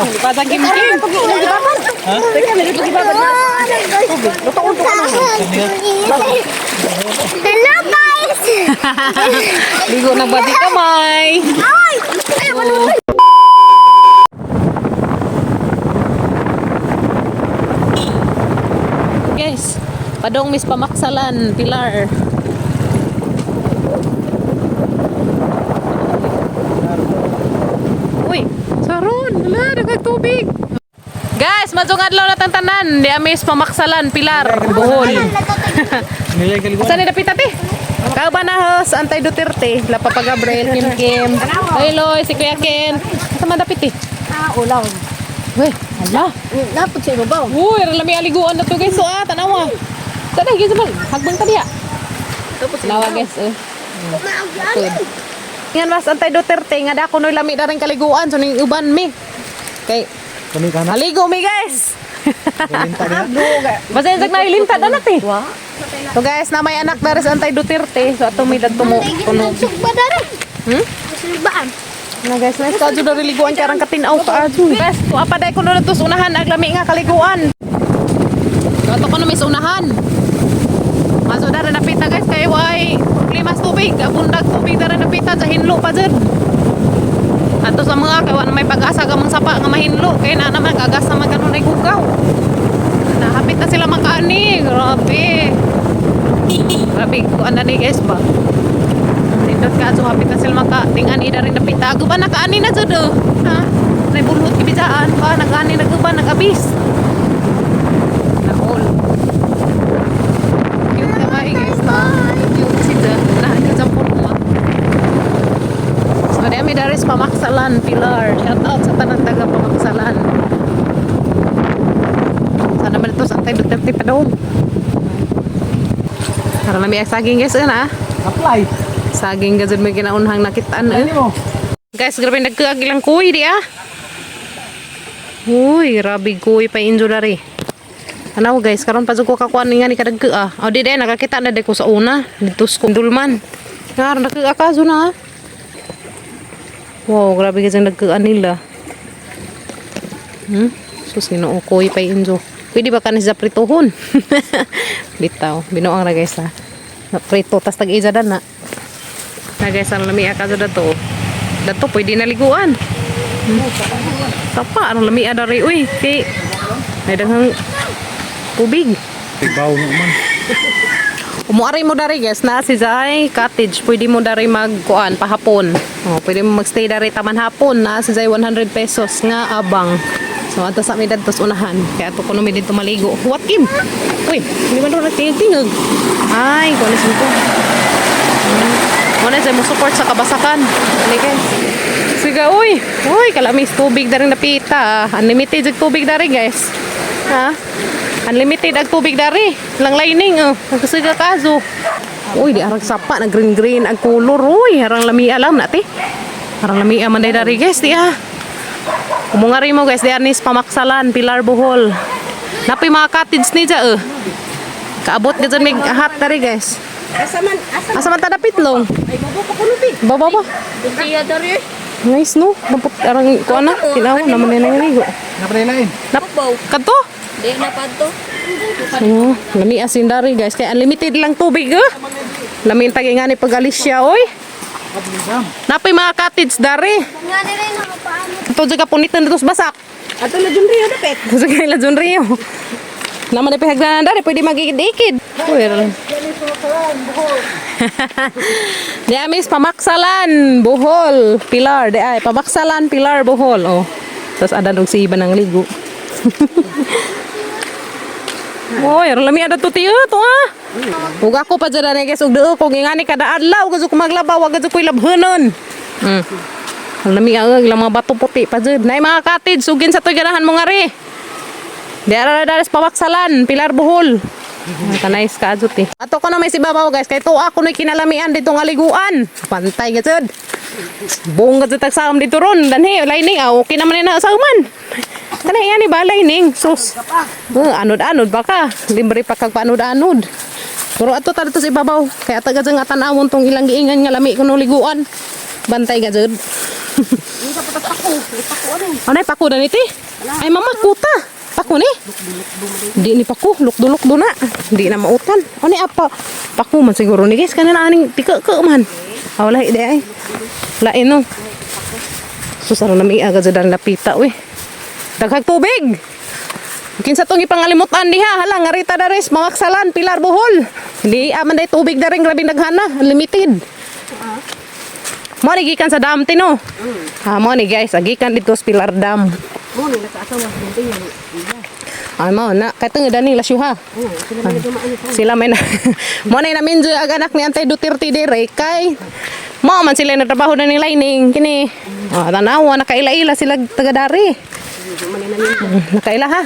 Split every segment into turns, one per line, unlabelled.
Pasang Kim Kim.
Hello guys!
Ligo na bati kamay.
Ay! Ay,
Oh. Guys, padong Miss Pamaksalan, Pilar. Uy, saron, wala, daghang tubig. Guys, madung adlaw na tantanan, di Miss Pamaksalan, Pilar, Bohol. Saan ni dapita te? Kauban na hos, Antay Duterte, La Papa Gabriel, Kim Kim. Hey Loy, si Kuya Ken. Asa man dapit eh?
Ah, ulaw.
Uy, ala.
Napod sa ibabaw.
Uy, lami aliguan na to guys. So ah, tanawa. Sana guys man, hagbang ta diha. Tanawa guys. Eh. Good. Ngan mas Antay Duterte nga dako noy lami na rin kaliguan so ning uban mi. Kay
Kami ka na.
aligo mi guys.
Galinta na.
Basta yung nailintad anak eh. So guys, na may anak na rin sa Antay Duterte. So ato may dagtumo tunog.
Sugba dara.
Hmm?
Sugbaan.
Na guys, nice ka jud liguan karang katinaw ka adyo. Guys, tuwa pa dai kuno na unahan ag lami nga kaliguan. So ato kuno may unahan. Maso dara napita guys kay way problema sa tubig, abundag tubig dara napita sa hinlo pa jud. Ato sa mga kay wa na may pag-asa gamang sapa nga mahinlo kay na naman gagas na man kanunay gugaw. Nahapit na sila makaani, grabe. Grabe kuan na ni guys ba. Nindot ka so hapit na sila maka tingan ida rin napita. Ago ba nakaani na jud oh. Ha? Nay bulhot kibijaan pa nagani naguban nagabis. Naol. Cute na ba eh, guys na? Cute si Jan. Nahan ka dyan puro. So di ami daris Pamaksalan, Pilar. Shout out sa tanang taga Pamaksalan. Sana man ito sa Antay Duterte pa daw. Para lami ang saging guys, eh, na.
Apply.
Saging gazud may ginaunhang nakitaan eh.
Ano mo?
Guys, grabe nagkaag ilang kuy di ah. Uy, grabe kuy pa injo dari. Tanaw guys, karon pa jud ko kakuan nga ni kadagka ah. O di day nakakita na day ko sa una dito sa Dulman. Karon nagkaa ka na ah. Wow, grabe guys ang nagkaan nila. Sus Ginoo kuy pa injo. Pwede ba kanis sa prituhon? Bitaw, binuang ra guys ah. Na prito tas tag-isa dan na. Na guys, ang lami ka dato. Dato pwede na liguan. Sapa ang lami dari uy kay ay daghang tubig.
Ibaw mo man.
Umuari mo dari guys na si Zay cottage. Pwede mo dari magkuan pahapon. Oh, pwede mo magstay dari taman hapon na si Zay 100 pesos nga abang. So ato sa mi dadto sa unahan. Kaya ato kuno mi didto maligo. What Kim? Uy, hindi man ro nagtingog-tingog. Ay, kuno sa ko. Muna siya mo support sa kabasakan. Ano guys? Sige, uy. Uy, kalamis tubig dari napita. Unlimited ang tubig dari guys. Ha? Unlimited ang tubig dari. Lang lining oh. Nagkasiga kaso. Uy, di arang sapa na green green ang color. Uy, arang lami alam na ti. Arang lami man day dari guys, di ah. Kumungari mo guys, di anis Pamaksalan, Pilar Bohol. Napi mga cottage ni dya eh. Kaabot ka dyan may hat dari guys.
Asa man, asa
Asa man ta dapit long?
ay babo pa kuno bi.
Baba ba?
Kaya dari.
Nice no. Dapat arang ko ana, tinaw naman na nangaligo.
Napalailain.
Nap kadto.
Di na pa to.
Oh, lami asin dari guys kay unlimited lang tubig eh. Lami ang tagi nga ni pag-alis siya oy. Napay mga cottage dari.
Nga dire na paano.
Ito dyan ka punitan dito sa basak.
Ato na jun Rio dapit.
Sa kay La Jun Rio. Naman na pihagdanan dari, pwede magikid-ikid. Uy, Di amis Pamaksalan, Bohol, Pilar. Di ay, Pamaksalan, Pilar, Bohol. Oh. Tapos ada dong si iba ng ligo. Oy, aron lami ada to tiyo to ah. Ug ako pa dyan na guys, ug duo ko ngani kada adlaw gud ko maglaba, wa gud ko ilabhanon. Ang lami ang ilang mga bato puti pa dyan. Nay mga cottage, sugin sa to'y ganahan mo nga ri. Di ara dares Pamaksalan, Pilar Bohol. Ay, nice ka adjot eh. Ato ko na may sibabaw guys, kay tuwa ko na kinalamian dito nga liguan. Pantay gajud. Buong gajud tagsaom dito ron. Danhi, lining ah, okay naman na sauman. Kanay yan ba lining? Sus. Anod-anod baka. Libre pa kag paanod-anod. Pero ato ta dito sa ibabaw. Kaya taga dyan nga tanawon tong ilang giingan nga lami kuno liguan. Bantay ka jud.
Hindi ka patas ako. Pako ano.
Anay pako na niti? Ay mama kuta. Pako ni? Di ni pako, lukdo-lukdo na. Di na mautan. Ano apa? Pako man siguro ni guys kanan aning tika ka man. Ah, wala di ay. Lain no. Susaro na mi agad jud ang lapita we. Daghag tubig. Kinsa tong ipangalimutan diha hala nga rita dares mamaksalan Pilar Bohol. Di aman day tubig daring grabe daghana, unlimited. Mo ni gikan sa dam tino. Ah, mo ni guys, agikan dito sa Pilar Dam.
Mo ni nasa asawa. Hindi yan.
Ay mo na katong dani la syuha.
Oo, sila man dumaan ito.
Sila may na mo na namin jud ag anak ni Antay Duterte dire kay mo man sila nagtrabaho na ni lining kini. Ah, tanawa nakaila-ila sila taga dari. Nakaila ha.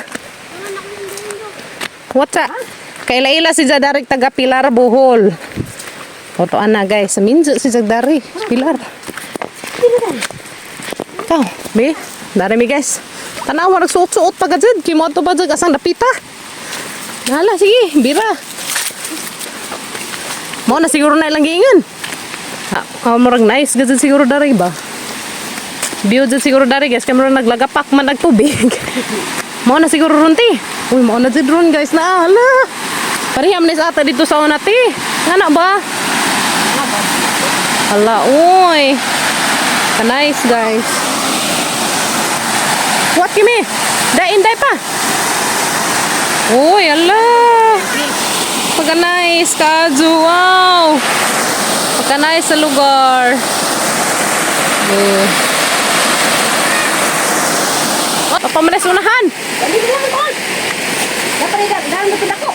What's up? Kaila-ila si Jadarik taga Pilar Bohol. Totoo na guys, minjo si Jadari, Pilar. Ikaw, be, dari mi guys. Tanawa nagsuot-suot pa gajud, kimo ato pa jud asang dapita. Hala, sige, bira. Mo na siguro na ilang giingon. Ah, ah, murag nice gajud siguro dari ba? View jud siguro dari guys, kay murag naglagapak man ang tubig. Mo na siguro ron ti. Uy, mo na jud ron guys na hala. Pareham ni sa ata dito sa una ti. Nga na ba? Hala, uy. Ka-nice guys. What kimi? Dain day pa. Uy, ala. Pagka-nice, kajo. Wow. Pagka-nice sa lugar. Oh. Oh, pamanes unahan.
Dali mo mo. Dapat ni daan mo ako.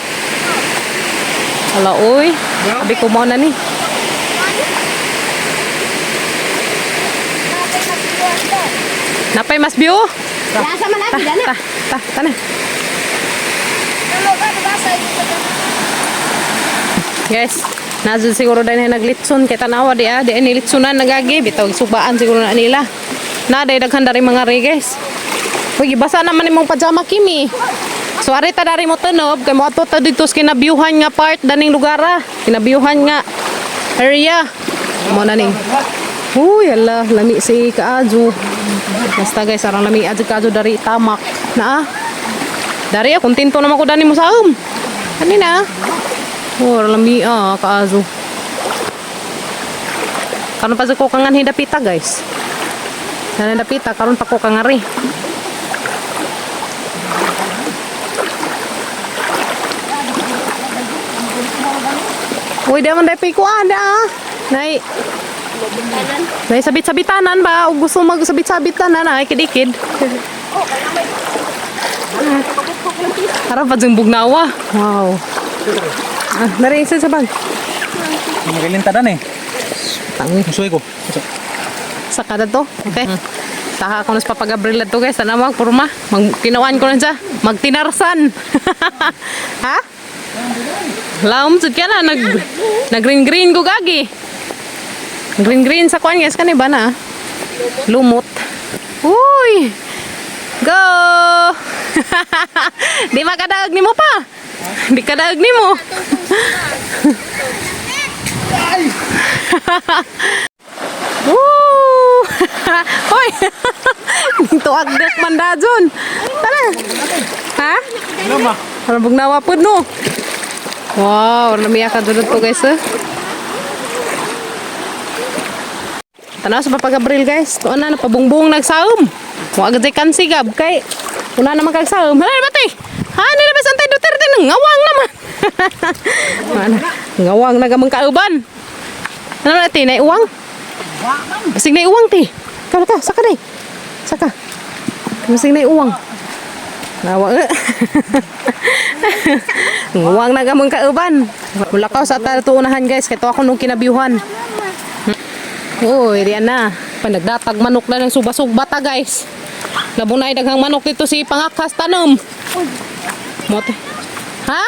Hala, uy. Sabi ko mo na ni. Napay mas view?
Nasa man
Ta,
lagi dana.
ta, ta, ta na. Guys, nasa siguro dahil na naglitson kay tanawa di ah, di ay nilitsonan nagagi bitaw subaan siguro na nila. Na day daghan dari mga re guys. Uy, gibasa naman imong pajama Kimi. So ari ta dari mo tunob kay moadto ta dito sa kinabyuhan nga part daning lugar ah. Kinabyuhan nga area. Mo na ning. Uy, ala, lami si Kaadjo. Basta guys, arang lami adyo Kaadjo dari tamak. Na ah. Dari ah, kontento naman ko dani mo sa um. Ani na? Oh, lami ah, Kaadjo. Karon pa sa ko kangan hidapita guys. Karon dapita karon pa ko kangari. Uy, di man dai kuan da. Nay. Nay sabit-sabitanan ba? O gusto mag sabit-sabitanan ay kidikid. Harap pa dyan bugnawa. Wow. Ah, nari isa sa bag.
Magalinta dan eh.
Tangi.
Musuhi ko.
Sa kada to. Okay. Taha ko na sa papagabril to guys. Sana mag purma. Mag kinawaan ko na siya. Magtinarsan. Ha? Laom jud ka na nag nag green green ko gagi. Green green sa kuan guys kani ba na? Lumot. Uy. Go. Di makadaog nimo pa. Di kadaog nimo. Woo! Hoy! Tuag dek man da dyan. Tara. Ha?
Ano ba?
Parang bugnawa pod no. Wow, namiya ka dun to guys eh. Tanaw sa papagabril guys. Tuan na napabungbong nagsaom. Wa agad jay kansigab kay una naman kag saom. Hala ba te? Ha nila ba Santay Duterte ngawang naman. Mana? Ngawang na gamang kauban. Ano na te, naiuwang? Basig na iuwang te. Kala ka, saka day. Saka. Basig na iuwang. Nawa eh. Ngawang na gamang kauban. Mulakaw sa tatuunahan guys, kay to ako nung kinabyuhan. Uy, diyan na. Panagdatag manok na ng suba-suba ta guys. Labunay daghang manok dito si Pangakas tanom. Mote. Ha?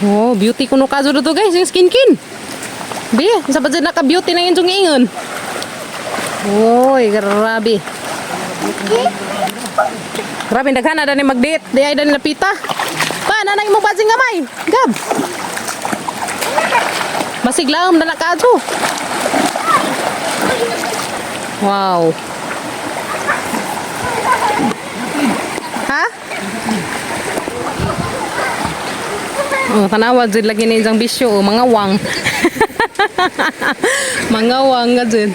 Oh, beauty kuno kazo dito guys, yung skin kin. Bi, sa pa dyan naka-beauty na yung ingon. Uy, grabe. Grabe, daghan na dani mag-date. Di ay dani napita. Pa, nanay mo basing gamay. Gab. Masiglaom na nakaadto. Wow. Ha? Oh, tanawa jud lagi ni isang bisyo, oh, mga wang. Mga wang ka jud.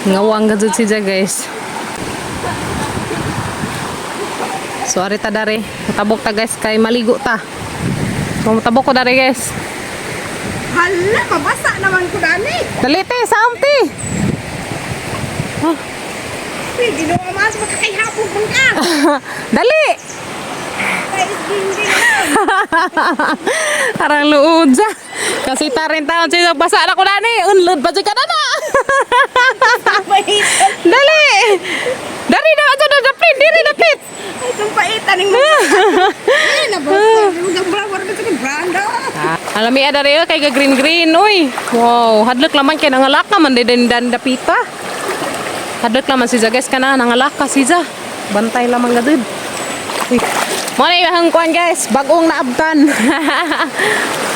Mga wang ka jud siya, guys. So ari ta dare, tabok ta guys kay maligo ta. So tabok ko dare, guys.
Hala, mabasa naman ko dani.
Dali te, saam te.
Uy, Ginoo mas makakayhapon man ka.
Dali.
Kay gingging.
Arang luod sa. Kasi tarin taon siya basa na ko dani, unlod pa jud ka na na.
Paitan.
Dali. Dari na ato na dapit, diri dapit.
Ay, itong paitan ning mga. Ay, nabasa. Mga brawar ka sa branda.
Alami ada re kay ga green green uy. Wow, hadlok laman kay nangalak ka man din dan dapita. Hadlok laman si guys kana nangalak ka siya. Bantay lamang gadud. Uy. Mo na imong kuan guys, bagong naabtan.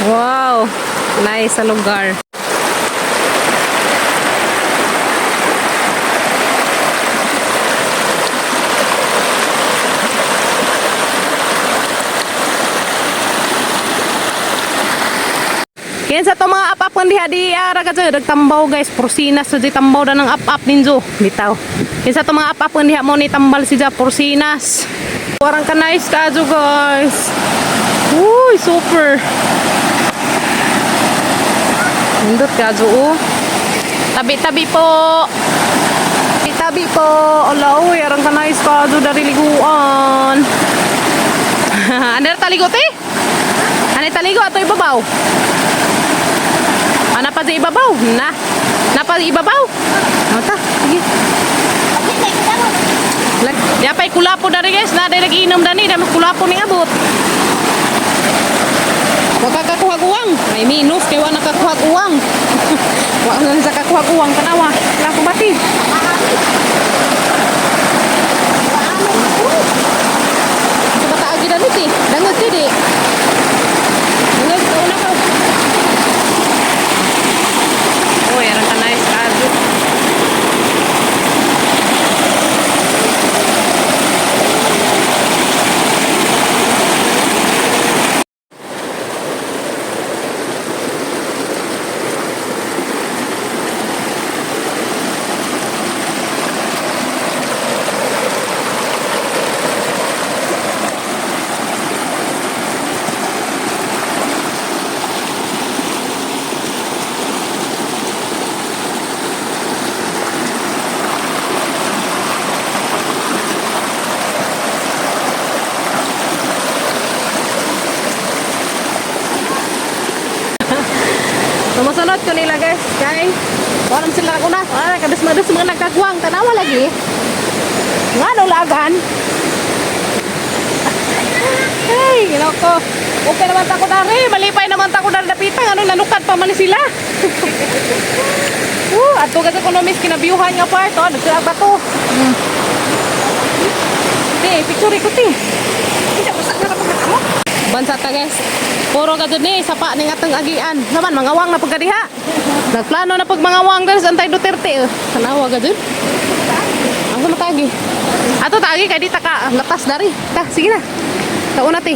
Wow, nice sa lugar. Kinsa to mga ap-ap kan diha di ara ka dyan, nagtambaw guys, porsinas sa di tambaw na ng ap-ap ninjo. Bitaw. Kinsa to mga ap-ap kan diha mo ni tambal si porsinas. Warang ka nice ka guys. Uy, super. Nindot ka oh. Tabi-tabi po. Tabi-tabi po. Ala, uy, arang ka nice ka dari liguan. Ano taligo te? Ano taligo ato ibabaw? Ana pa sa ibabaw? Na. Na pa sa ibabaw? Mata, sige. Ya pa'y kulapo dari guys, na dahil nag-inom dani, dami kulapo ni abot. Wa ka kakuha uwang. May minus kay wa nakakuha uwang. Wa na sa kakuha uwang tanawa. Kulapo bati. Sa bata agi dani ti. Dangag ti di. Dangag ka una ka. Uy, arang ka nice kaso. Sumusunod ko nila guys, kay walang sila una. Ah, kadus-madus mga nagkagwang tanawa lagi. Nga no lagan. Hey, ginoo. Okay naman ta ko dari, malipay naman ta ko dari dapitan ano nanukad pa man ni sila. Ato kasi kuno miss kinabiyuhan nga part, oh, nagsuag ba to? Ti, picture ko ti.
Hindi, usa na kapag mo.
Bansa ta guys. Puro ka dun eh, sapa ning atong agian. Naman, mangawang na pagkadiha. Nagplano na pag mangawang dun sa Antay Duterte. Eh. Tanawa ka dun. Ang sama tagi. Ato tagi, kay di ta ka latas dari. Ta, sige na. Tauna ti.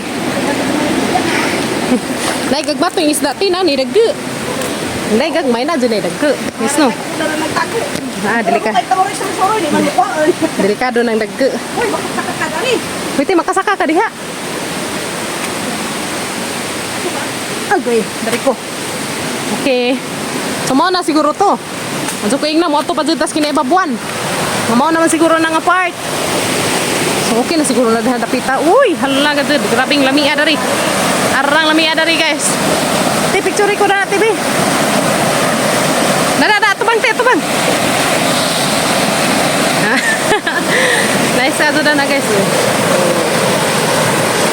Nay gagbato yung isda ti na ni daggo. Nay gagmay na dyan ay daggo. Yes no.
Dara nagtago.
Ah, dili ka.
Kay tawari sa soro ni man kuhaan.
Delikado ng daggo.
Uy, makasaka ka dani.
Pwede makasaka ka diha. Agay, dari ko. Okay. So mao na siguro to. Ang ko ingna mo ato pa jud tas kinaibabuan. Nga mao naman siguro na nga part. So okay na siguro na diha dapita. Uy, hala ka jud. Grabing lamia dari. Arang lamia dari guys. Ti picture ko na ti bi. Dada, da, tubang te, tubang. Nice sa na guys. Oh.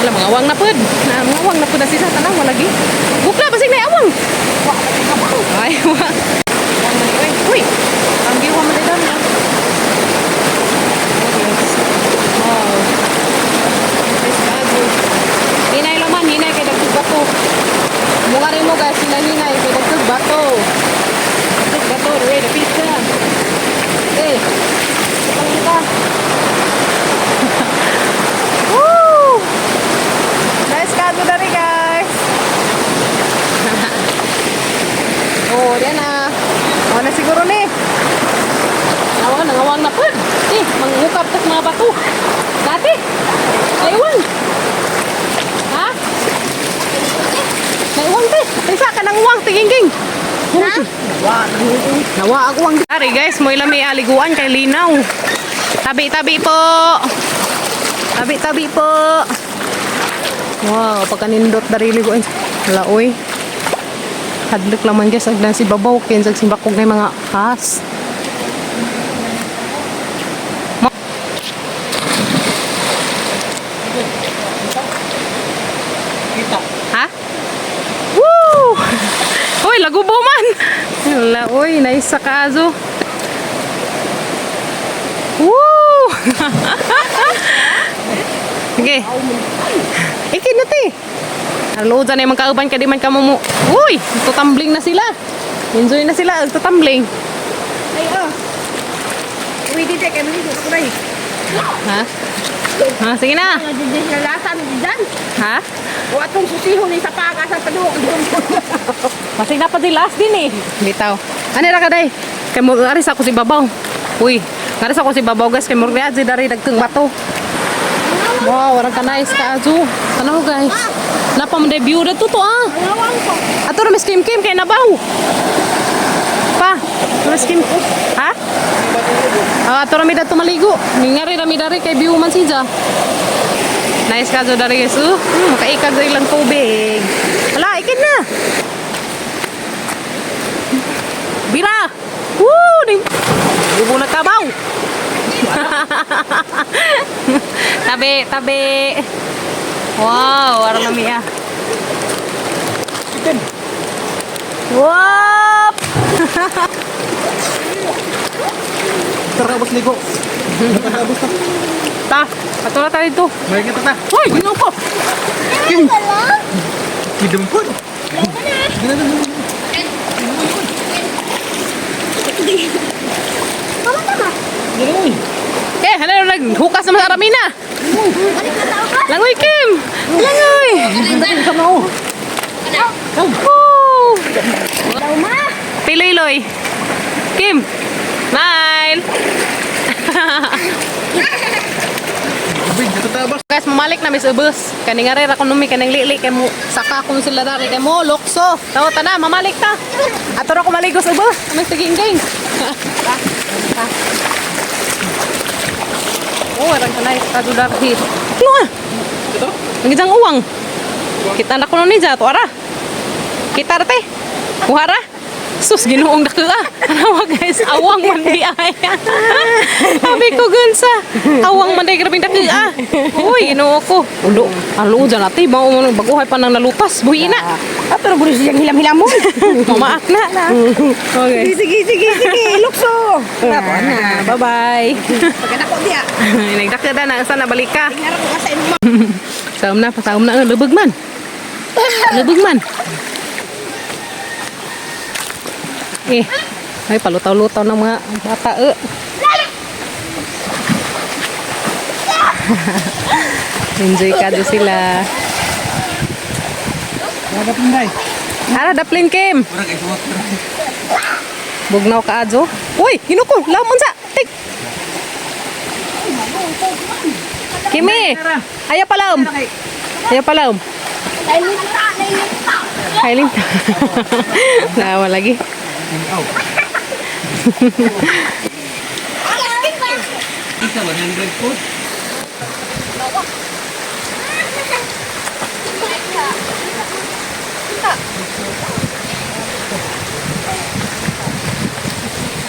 Wala mga awang na pud. Na mga awang na pud na sisa tanaw lagi. Bukla basig na awang.
Wa ka kabaw.
Ay, wa. Awang man ni, uy. Uy. Ang giwa man ni dan. Wow. Nice kago. Hinay laman, hinay kay dagtug bato. Munga rin mo guys, hinay hinay kay dagtug bato. Dagtug bato, re the pizza. Eh. Tas mga bato. Dati. Naiwang. Ha? Naiwang te. Taysa ka nang uwang tigingking. Ha? Nawa ako ang. Ari guys, mo ila may aliguan kay linaw. Tabi-tabi po. Tabi-tabi po. Wow, pagkanindot dari liguan. Wala oy. Hadlok lang man guys, agdan si babaw kinsag si bakog na mga kas.
Kita.
Ha? Woo! Uy, lagubo man! Wala, uy, nice sa kaso. Woo! Sige. Ikin na te. Hello, dyan ay magkauban ka di man ka mo. Uy, tutumbling na sila. Enjoy na sila, tutumbling.
Ay, oh. Uy, dito, kaya maligo ko na eh.
Ha? Ha, sige na.
Mga dito na lasan, dyan.
Ha?
O atong susihon ni sa paka sa paduok.
Pasig na pa di last din eh. Bitaw. Ano ra ka day? Kay mo aris ako si babaw. Uy, aris ako si babaw guys kay mo di dari dagkeng bato. Wow, warang ka nice ka azu. Tanaw guys. Napa mo debut to to ah.
Ngawang ko.
Ato ra mas kim kim kay nabaw. Pa, mas kim. Ha? Ah, ato ra mi dadto maligo. Ningari ra mi dari kay view man siya. Nice ka zo dari guys. Makaikag sa ilang tubig. Hala, ikin na. Bira! Woo! Ning Gubo na kabaw. Tabi, tabi. Wow, warang lami ah.
Itin.
Wop!
Tara, abos ligo. Tara, abos na.
Ta, patula tayo dito.
May kita ta.
Uy, ginoo ko.
Kidumpon.
Eh, hala naghukas naman sa aramina. Langoy, Kim! Langoy! Woo! Piloy-loy. Kim! Smile!
Tubig, dito ta abos.
Guys, mamalik na mis ubos. Kani nga ra kuno mi kaning lili kay mo saka kun sila dari kay mo lokso. Tawo ta na, mamalik ta. Ato ra ko maligos ubos. Aming tiging-ging. Oh, arang kanay ka darhi. Ano ah?
Ito?
Ang isang uwang. Kita na kuno ni to ara. Kita ra te. Kuha ra. Sus, ginoong dako ah. Anawa guys, awang man di ay. Sabi ko gunsa. Awang man di grabing dako ah. Uy, Ginoo ko. Ulo, alo dyan ate, mao mo baguhay pa nang nalupas. Buhi na.
Ah, pero bulis siyang hilam-hilam mo.
Mamaak na. Okay.
Sige, sige, sige. Lukso.
Tapos na. Bye-bye.
Pagkadako diya.
Nagdako na sana balik ka.
Tingnan ko ka sa inyo.
Saom na, pasaom na. Lubog man. Lubog man. Eh, ay palutaw-lutaw ng mga bata. Eh. Enjoy ka do sila.
Wala pa day.
Ara, daplin Kim.
Murag ay suwat.
Bugnaw ka adyo. Uy, ginuko, lamon sa. Tik. Kimi, ayaw pala. Ayaw pala.
Nailinta, nailinta.
Kailin. Nawa lagi.
Aw. Isa 100 po.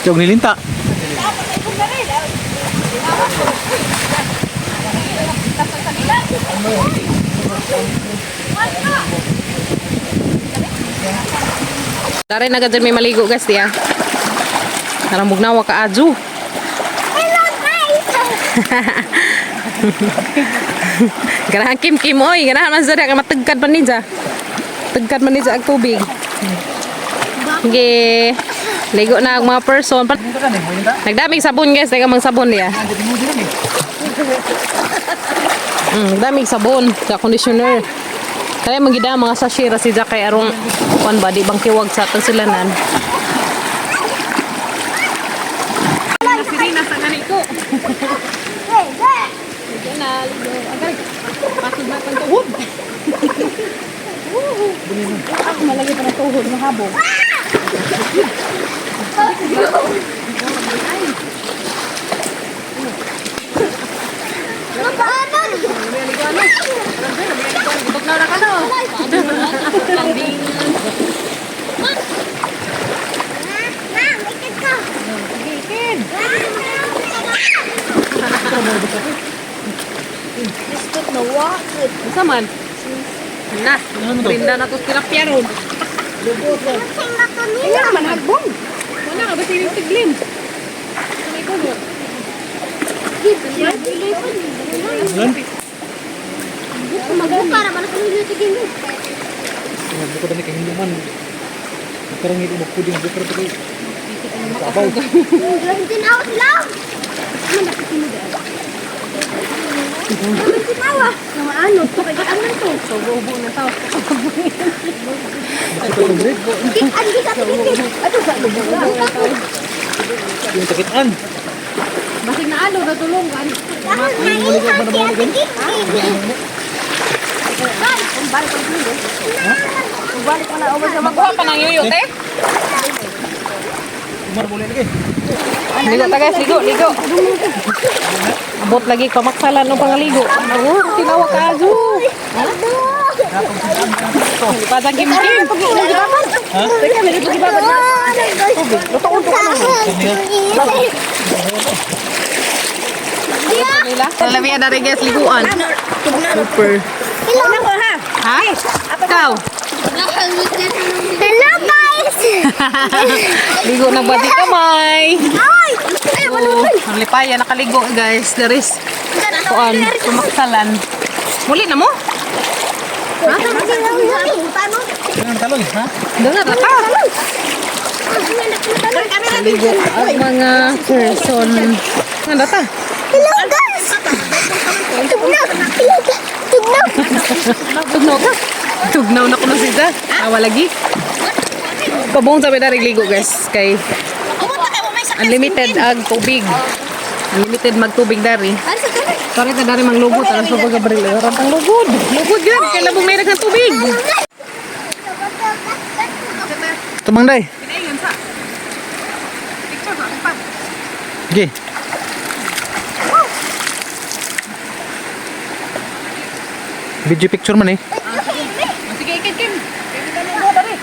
Jog nilinta.
Dari na gadyan may maligo guys diya. Karang bugnawa ka adyo. Ganahan Kim Kim oy, ganahan man sa kay matagkad man ninja. Tagkad man ninja ang tubig. Sige. Ligo na ang mga person.
Dito ka ni, mo
Nagdaming sabon guys, teka mang sabon diya.
Dito mo din eh.
Nagdaming sabon sa conditioner. Kaya magida mga sachet ra si Jack kay arong kuan ba di bang kiwag sa aton sila nan. Sirena sa ganito. Ligo na, ligo. Agay. Pasod na pang tuhod.
Ako malagay pa ng tuhod, mahabog.
Gutok na ka no. Unsa man? Na, rinda na to tilapia ron.
Iya man hagbong.
Wala ka ba siling tiglim?
Lan? Buko dani kay hinduman. Karang hindi mo puding buko ra kay. Kabaw.
Ano to kay ano to?
So, bubo na tao.
Ato sa lubog.
Yung takitan.
Basig na ano, natulungan. Magkuha pa ng yuyo, te?
Umar boleh lagi.
Ligo ta guys, ligo, ligo. Abot lagi pamaksalan no pangaligo. Oh, tinawa ka azu. Pasang kimkim.
Ha?
Nila. Lami na rin guys liguan. Super. Ha? Ikaw.
Hello guys!
Ligo ng bati kamay.
Ay!
Oh, ang lipaya nakaligo guys. There is kuan pamaksalan. Muli na mo?
Ano talon, ha?
Doon na ka. Ligo ang mga person. Ano ta?
Hello guys! Tugnaw! Hello guys! Tugnaw!
Tugnaw ka? Tugnaw na kuno sila. Awa lagi. Pabong sa darig ligo guys kay unlimited ag tubig. Unlimited magtubig dari. Sorry ta dari manglugod alas pa pagabril. Ora pang lugod. Lugod gyud kay labong may daghang tubig.
Tumang day.
Pinaingan sa. Picture ko pa.
Okay. Video picture man eh.
Sige, ikid kim. Kay mo dari.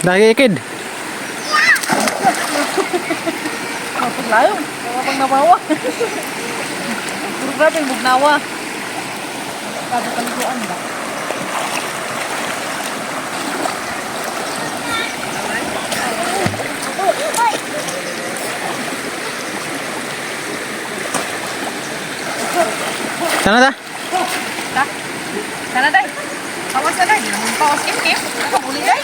Dahil ikid.
Paglayong, mga pang nabawa. Puro grabe yung bugnawa. Kada paliguan ba?
Sana ta?
Ta? Sana day. Awas na day. Pawas kim kim. Uli day.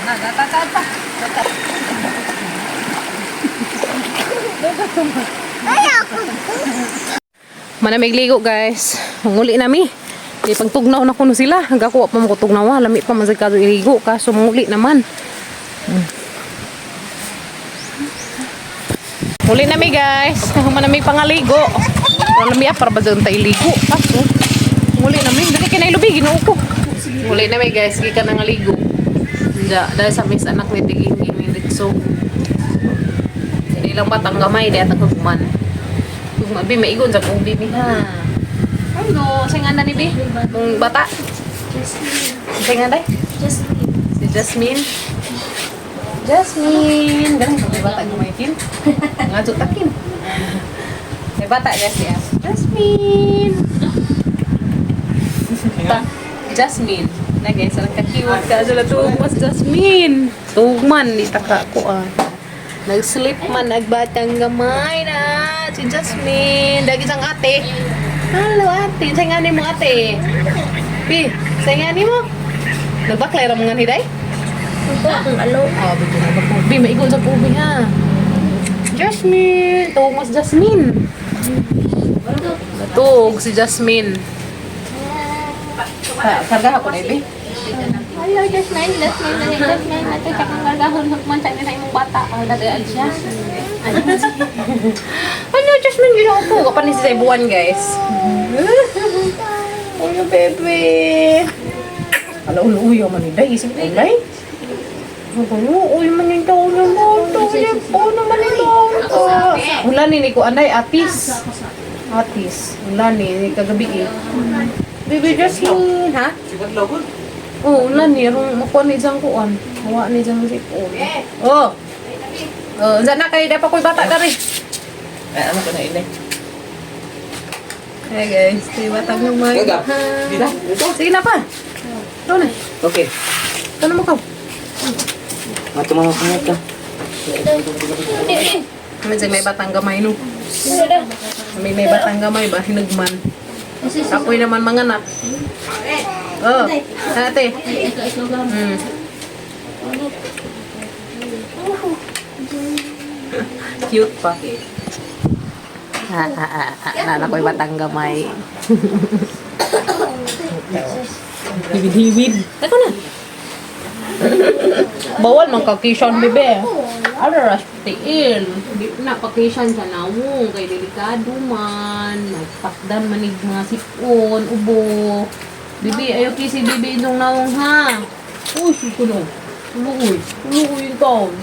Na, ta ta ta. Manamig ligo guys. Manguli nami. Di pagtugnaw na kuno sila. Hanggang kuha pa mo ko tugnaw. Ah. Lami pa man sa kaso iligo. Kaso manguli naman. Uli nami guys. Manamig pangaligo. Pero lami ah, para ba dyan tayo iligo? Kaso, muli nami. Dali kinailubi, ginoo ko. Muli nami guys. Gikan na nga ligo. Dahil dahil sa mis anak ni Tiging Ginitso. Hindi lang batang gamay, di atang hugman. Hugman, bi, maigon sa kong bibi ha. Ano, sa nga na ni bi? Mong bata? Sa nga day? Si Jasmine. Jasmine! Ganun ka, may bata gamay kin. Nga takin. May bata guys siya. Jasmine! Ta Jasmine. Na guys, ang kakiwat ka sila tugmas Jasmine. Tugman di taka ko ah. Nag-sleep man nagbatang gamay na si Jasmine. Dagi sang ate. Hello ate, sa nga mo ate. Pi, sa nga mo. Nagbaklay ra mo nga ni day? Oh, bigyan na ba? Bi, maigon sa pubi ha. Jasmine, tugmas Jasmine. Natug si Jasmine. Karga ako na, Bi.
Hello, Jasmine. Jasmine, Jasmine. Ito siya kang gagahon. Hukman sa imong bata.
Siya. Ano, Jasmine, ginawa ko. Kapan ni sa buwan, guys. Uy, bebe. Ala, ulo, uyo man ni Day. Isip ko, Day. Uy, man yung taon ng bata. Uy, po naman yung taon. Ulan ni ko, anay, atis. Atis. Ulan ni kagabi eh. Baby Jasmine, ha?
Sigat logod.
Oo, ulan ni. Rong makuha ni isang kuan. Hawa ni isang sipon. Oh. Oh, unsa na kay dapat ko'y bata dari.
Ay, ano ka na ini?
Hey guys, kay batang gamay.
Gaga. Dito.
Sige na pa. Ito na.
Okay.
Ito na mo ka.
Matumawa ka nga ka.
May may batang gamay no. May batang gamay ba hinugman. Ako'y naman manganak. Oh, ate. Cute pa. Ah, ah, ah, ah. Nana ko'y batang gamay. Hiwid-hiwid. Ito na. Bawal man kakisyon, bebe. Ara, tiil. Di na pakisyan sa nawong. Kay delikado man. Magpakdan manig mga sipon, ubo. Bibi, ayaw kisi bibi itong nawong ha. Uy, sukuno. Uy, uy, yung taon.